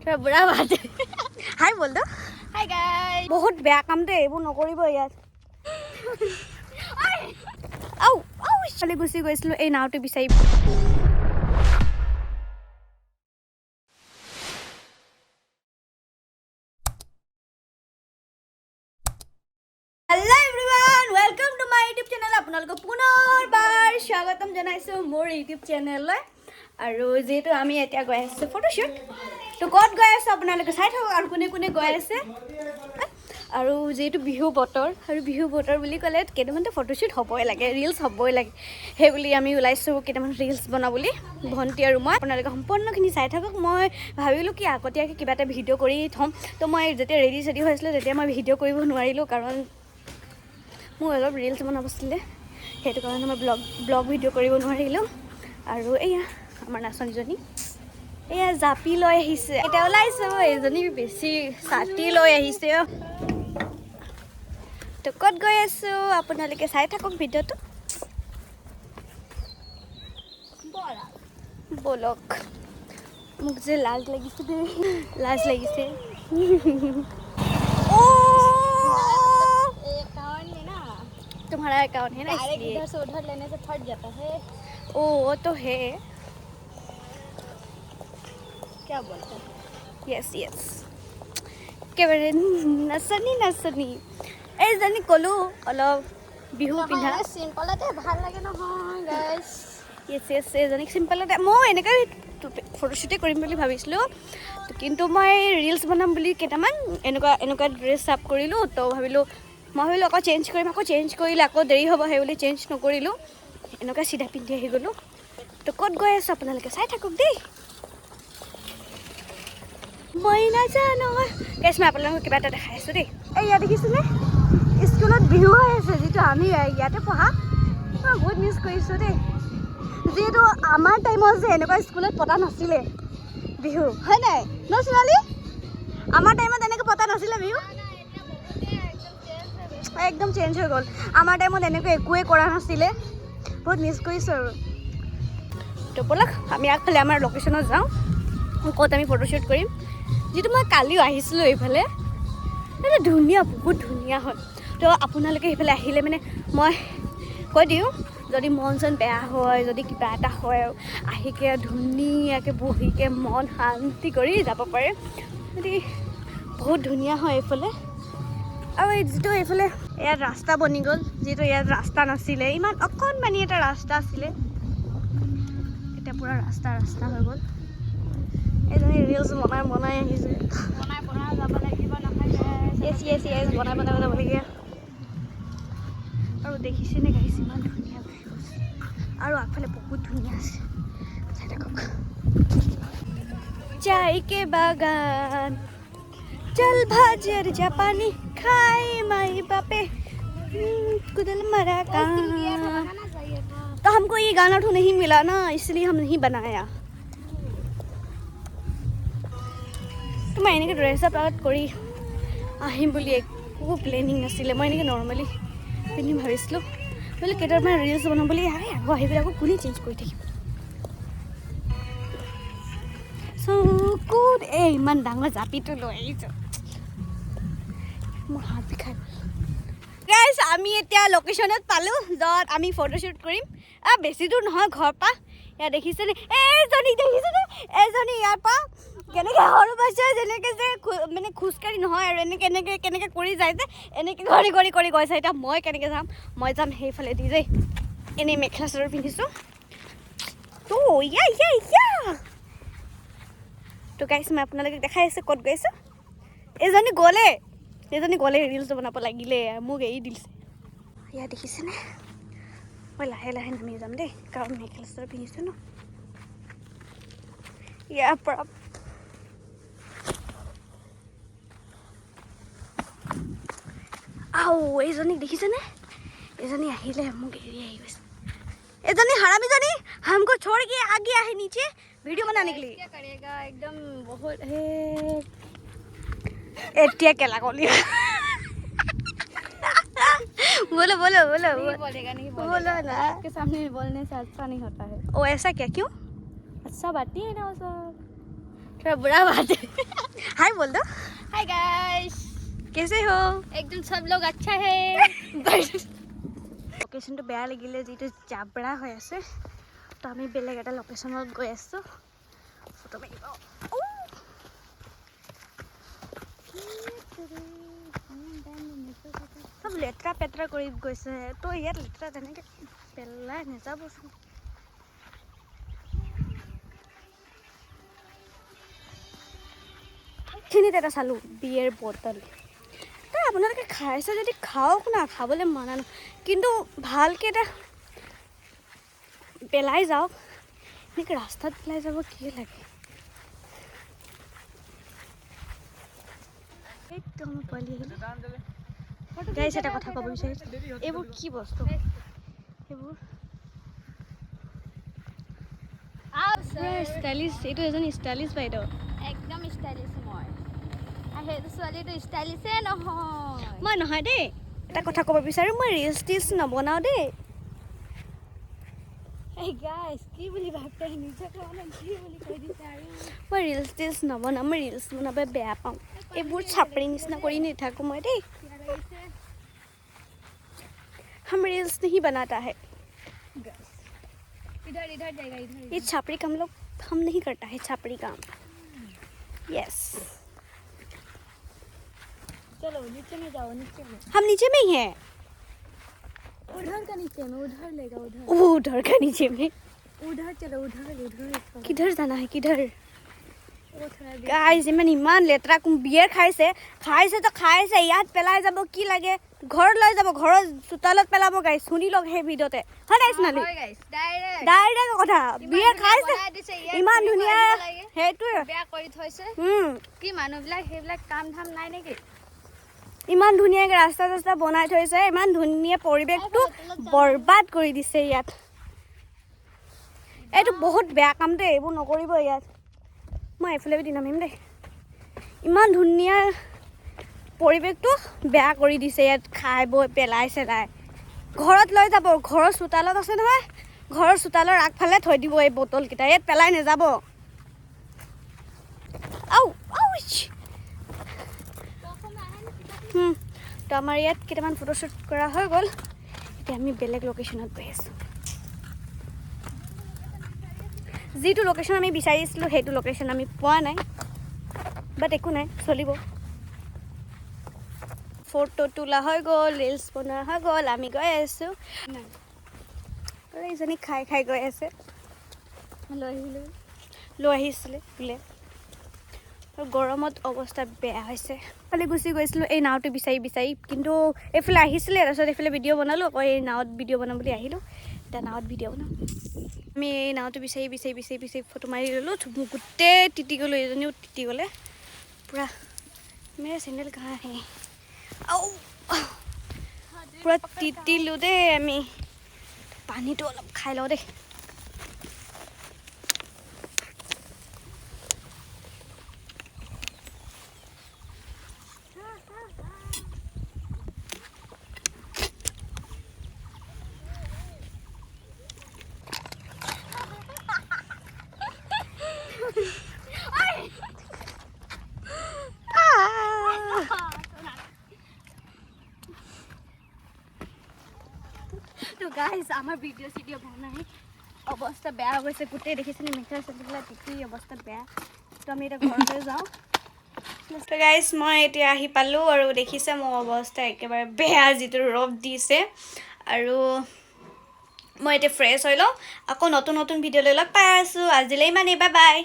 थोड़ा बुरा बात है। हाय बोल दो। Hi guys. বহুত বেয়া কাম দেই, এইবোৰ নকৰিব ইয়াত। আউ আউ, ছোৱালী গুচি গৈছিলোঁ এই নাওটো বিচাৰি। Hello everyone, welcome to my YouTube channel. আপোনালোকক পুনৰবাৰ স্বাগতম জনাইছোঁ মোৰ ইউটিউব চেনেললৈ। আৰু যিহেতু আমি এতিয়া গৈ আছোঁ ফটোশ্বুট, তো ক'ত গৈ আছোঁ আপোনালোকে চাই থাকক আৰু কোনে কোনে গৈ আছে। আৰু যিহেতু বিহু বতৰ, আৰু বিহু বতৰ বুলি ক'লে কেইটামানতো ফটোশ্বুট হ'বই লাগে, ৰিলচ হ'বই লাগে। সেইবুলি আমি ওলাইছোঁ কেইটামান ৰিলচ বনাবলৈ, ভণ্টি আৰু মই। আপোনালোকে সম্পূৰ্ণখিনি চাই থাকক। মই ভাবিলোঁ কি আগতীয়াকৈ কিবা এটা ভিডিঅ' কৰি থ'ম। তো মই যেতিয়া ৰেডি চেডি হৈছিলোঁ, তেতিয়া মই ভিডিঅ' কৰিব নোৱাৰিলোঁ, কাৰণ মোৰ অলপ ৰিলচ বনাব আছিলে। সেইটো কাৰণে মই ব্লগ ভিডিঅ' কৰিব নোৱাৰিলোঁ। আৰু এয়া আমাৰ নাচনীজনী, এয়া জাপি লৈ আহিছে। এতিয়া ওলাইছোঁ। এইজনী বেছি ছাতি লৈ আহিছে। তো ক'ত গৈ আছোঁ আপোনালোকে চাই থাকক ভিডিঅ'টো। ব'লক। মোক যে লাজ লাগিছে দেই, লাজ লাগিছে। অ' अकाउंट में ना। तुम्हारा अकाउंट है ना, डायरेक्ट इसलिए। इधर से उधर लेने से फट जाता है। ओ, वो तो है। क्या बोलते हैं? য়েছ, একেবাৰে নাচনী নাচনী। এইজনী ক'লোঁ অলপ বিহু পিন্ধা। সিম্পলতে ভাল লাগে নহয় গাইস। য়েছ, এইজনীক চিম্পলতে। ময়ো এনেকৈ ফটোশ্বুটেই কৰিম বুলি ভাবিছিলোঁ, কিন্তু মই ৰিলচ বনাম বুলি কেইটামান এনেকুৱা এনেকুৱা ড্ৰেছ আপ কৰিলোঁ। তো ভাবিলোঁ, মই ভাবিলোঁ আকৌ চেঞ্জ কৰিম, আকৌ চেঞ্জ কৰিলে আকৌ দেৰি হ'ব, সেই বুলি চেঞ্জ নকৰিলোঁ, এনেকুৱা চিধা পিন্ধি আহি গ'লোঁ। তো ক'ত গৈ আছোঁ আপোনালোকে চাই থাকক দেই। মই নাজানো গাইছ, মই আপোনালোকক কিবা এটা দেখাই আছোঁ দেই। এই ইয়াত দেখিছেনে, স্কুলত বিহু হৈ আছে, যিটো আমি ইয়াতে পঢ়া। মই বহুত মিছ কৰিছোঁ দেই, যিহেতু আমাৰ টাইমত যে এনেকুৱা স্কুলত পতা নাছিলে বিহু, হয় নাই ন সোণালী? আমাৰ টাইমত এনেকৈ পতা নাছিলে বিহু। একদম চেঞ্জ হৈ গ'ল। আমাৰ টাইমত এনেকৈ একোৱেই কৰা নাছিলে। বহুত মিছ কৰিছোঁ। আৰু তো ব'লক, আমি আগফালে আমাৰ লোকেশ্যনত যাওঁ, ক'ত আমি ফটোশ্বুট কৰিম। যিটো মই কালিও আহিছিলোঁ এইফালে, এইটো ধুনীয়া, বহুত ধুনীয়া হয়। তো আপোনালোকে সেইফালে আহিলে মানে মই কৈ দিওঁ, যদি মন চন বেয়া হয়, যদি কিবা এটা হয়, আৰু আহিকে ধুনীয়াকৈ বহিকে মন শান্তি কৰি যাব পাৰে। গতিকে বহুত ধুনীয়া হয় এইফালে। আৰু এই যিটো এইফালে ইয়াত ৰাস্তা বনি গ'ল, যিটো ইয়াত ৰাস্তা নাছিলে, ইমান অকণমানি এটা ৰাস্তা আছিলে, এতিয়া পূৰা ৰাস্তা ৰাস্তা হৈ গ'ল। এইজনী ৰিলচ বনাই বনাই আহিছে। বনাই বনাই যাব লাগিব নহয় guys। য়েছ, বনাই বনাই যাব লাগে। আৰু দেখিছেনে গাইছ, ইমান ধুনীয়া ভিউজ। আৰু আগফালে বহুত ধুনীয়া আছে, চাই থাকক। चाय के बागान चल भाजर जापानी खाए माई बापे कुदल मरा का। बनाना चाहिए था। तो हमको ये गाना तो नहीं मिला ना, इसलिए हम नहीं बनाया। তো মই এনেকৈ ড্ৰেছ আপ আগত কৰি আহিম বুলি একো প্লেনিং নাছিলে। মই এনেকৈ নৰ্মেলি পিন্ধিম ভাবিছিলোঁ, বোলে কেইটামান ৰিলচ বনাম বুলি। আৰে, আকৌ আহি পেলাই আকৌ কোনে চেঞ্জ কৰি থাকিব? চকুত এই ইমান ডাঙৰ জাপিটো লৈ আহিছোঁ, মোৰ হাত বিষাই গ'ল। গাইছ, আমি এতিয়া লোকেশ্যনত পালোঁ, য'ত আমি ফটোশ্বুট কৰিম। বেছি দূৰ নহয় ঘৰৰ পৰা। ইয়াত দেখিছেনে এইজনী, দেখিছেনে এইজনী? ইয়াৰ পৰা কেনেকৈ সৰু বাচ্ছা যেনেকৈ যে মানে খোজকাঢ়ি নহয় আৰু এনেকৈ এনেকৈ কেনেকৈ কৰি যায় যে, এনেকৈ কৰি কৰি কৰি গৈছে। এতিয়া মই কেনেকৈ যাম? মই যাম সেইফালে দি দেই। এনেই মেখেলা চাদৰ পিন্ধিছোঁ। তো ইয়া ইয়া ইয়া, তো গাইছ, মই আপোনালোকক দেখাই আছোঁ ক'ত গৈছোঁ। এইজনী গ'লে, এইজনী গ'লে ৰিলচ বনাব লাগিলে, মোক এৰি দিছে। ইয়াত দেখিছেনে? মই লাহে লাহে নামি যাম দেই, কাৰণ মেখেলা চাদৰ পিন্ধিছোঁ ন। ইয়াৰ পৰা আও এইজনীক দেখিছেনে? এইজনী আহিলে, মোক এৰি আহি গৈছে। এইজনী হাৰামীজনী हमको छोड़ के आ गया है नीचे वीडियो बनाने के लिए। क्या करेगा, एकदम बहुत है। এতিয়া কেলা কলি, बोलो बोलो बोलो। नहीं बोलेगा, नहीं बोलेगा। बोलो ना। के सामने बोलने से अच्छा नहीं होता है। ओ, ऐसा क्या? क्यों? अच्छा बात नहीं है ना वो सब। थोड़ा बुरा बात है। हाय बोल दो। Hi guys. कैसे हो? एकदम सब लोग अच्छा है। লোকেশ্যনটো বেয়া লাগিলে, যিটো জাবৰা হৈ আছে। তো আমি বেলেগ এটা লোকেশ্যনত গৈ আছোঁ ফটো মাৰিব। ঔ! চব লেতেৰা পেতেৰা কৰি গৈছে। তো ইয়াত লেতেৰা তেনেকৈ পেলাই নাযাবচোন। খিনিত এটা চালোঁ বিয়েৰ বটল। তো আপোনালোকে খাইছে যদি খাওক না, খাবলৈ মানা নাই, কিন্তু ভালকৈ এটা পেলাই যাওক। এনেকৈ ৰাস্তাত পেলাই যাব কি লাগে? একদম পোৱালি আহিলে। গাইছ, এটা কথা ক'ব বিচাৰিছোঁ, এইবোৰ কি বস্তু এইবোৰ? ষ্টাইলিছ, এইটো এজনী ষ্টাইলিছ বাইদেউ। একদম ষ্টাইলিছ মই আৰু সেইটো ছোৱালীটো ষ্টাইলিছে নহয়। মই নহয় দেই। এটা কথা ক'ব বিচাৰোঁ, মই ৰিলচ টিলছ নবনাওঁ দেই। এই গাইছ, কি বুলি ভাবতে নিজকে মানে কি বুলি কৈ দিছে আৰু। মই ৰিলচ টিলছ নবনাওঁ, মই ৰিলচ বনাব বেয়া পাওঁ। এইবোৰ চাপৰি নিচিনা কৰি নাথাকোঁ মই দেই। हम रील्स नहीं बनाता है। इधर इधर जाएगा, इधर। ये छापड़ी काम लोग हम नहीं करता है, छापड़ी काम, यस। चलो, नीचे में जाओ, नीचे में। हम नीचे में ही हैं। उधर का नीचे में, उधर लेगा उधर। वो उधर का नीचे में। उधर चलो, उधर उधर। किधर जाना है, किधर? वो थोड़ा। গাইজ, ইমান ইমান লেতেৰা। কোন বিয়েৰ খাইছে, খাইছে তো খাইছে, ইয়াত পেলাই যাব কি লাগে? ঘৰত লৈ যাব, ঘৰৰ চোতালত পেলাব। গাইজ, শুনি লওক সেই ভিডিঅ'তে। হয় নাই সোণালী? হয় গাইছ, ডাইৰেক্ট। ডাইৰেক্ট কথা, বিয়েৰ খাইছে। ইমান ধুনীয়া, সেইটোৱে। বেয়া কৰি থৈছে। কি মানুহবিলাক, সেইবিলাক কাম ধাম নাই নেকি? ইমান ধুনীয়াকৈ ৰাস্তা চাস্তা বনাই থৈছে, ইমান ধুনীয়া পৰিৱেশটো বৰবাদ কৰি দিছে ইয়াত। এইটো বহুত বেয়া কাম দেই, এইবোৰ নকৰিব ইয়াত। মই এইফালে দি নামিম দেই। ইমান ধুনীয়া পৰিৱেশটো বেয়া কৰি দিছে ইয়াত খাই বৈ পেলাই চেলাই। ঘৰত লৈ যাব, ঘৰৰ চোতালত আছে নহয়, ঘৰৰ চোতালৰ আগফালে থৈ দিব এই বটলকেইটা, ইয়াত পেলাই নাযাব। আউ আউ। তো আমাৰ ইয়াত কেইটামান ফটোশ্বুট কৰা হৈ গ'ল। এতিয়া আমি বেলেগ লোকেশ্যনত গৈ আছোঁ। যিটো লোকেশ্যন আমি বিচাৰিছিলোঁ, সেইটো লোকেশ্যন আমি পোৱা নাই, বাট একো নাই, চলিব। ফটো তোলা হৈ গ'ল, ৰিলচ বনোৱা হৈ গ'ল, আমি গৈ আছোঁ। আৰু এইজনী খাই খাই গৈ আছে। লৈ আহিলোঁ। লৈ আহিছিলে বোলে। আৰু গৰমত অৱস্থা বেয়া হৈছে। এইফালে গুচি গৈছিলোঁ এই নাওটো বিচাৰি বিচাৰি, কিন্তু এইফালে আহিছিলে। তাৰপিছত এইফালে ভিডিঅ' বনালোঁ, আকৌ এই নাৱত ভিডিঅ' বনাম বুলি আহিলোঁ। এতিয়া নাৱত ভিডিঅ' বনাম আমি। এই নাওটো বিচাৰি বিচাৰি বিচাৰি বিচাৰি ফটো মাৰি ল'লোঁ। গোটেই তিতি গ'লোঁ, এজনীও তিতি গ'লে পূৰা। मेरा চেণ্ডেল कहाँ है? আও, পূৰা তিতিলোঁ দেই আমি। পানীটো অলপ খাই লওঁ দেই। তো গাইজ, আমাৰ ভিডিঅ' চিডিঅ' বনাই অৱস্থা বেয়া হৈ গৈছে গোটেই। দেখিছেনে, মেখেলা চেখেলা তিতি অৱস্থা বেয়া। তো আমি এতিয়া ঘৰলৈ যাওঁ। তো গাইজ, মই এতিয়া আহি পালোঁ আৰু দেখিছে মোৰ অৱস্থা একেবাৰে বেয়া, যিটো ৰ'দ দিছে। আৰু মই এতিয়া ফ্ৰেছ হৈ লওঁ, আকৌ নতুন নতুন ভিডিঅ' লৈ লগ পাই আছোঁ। আজিলৈ ইমানেই, বাই বাই।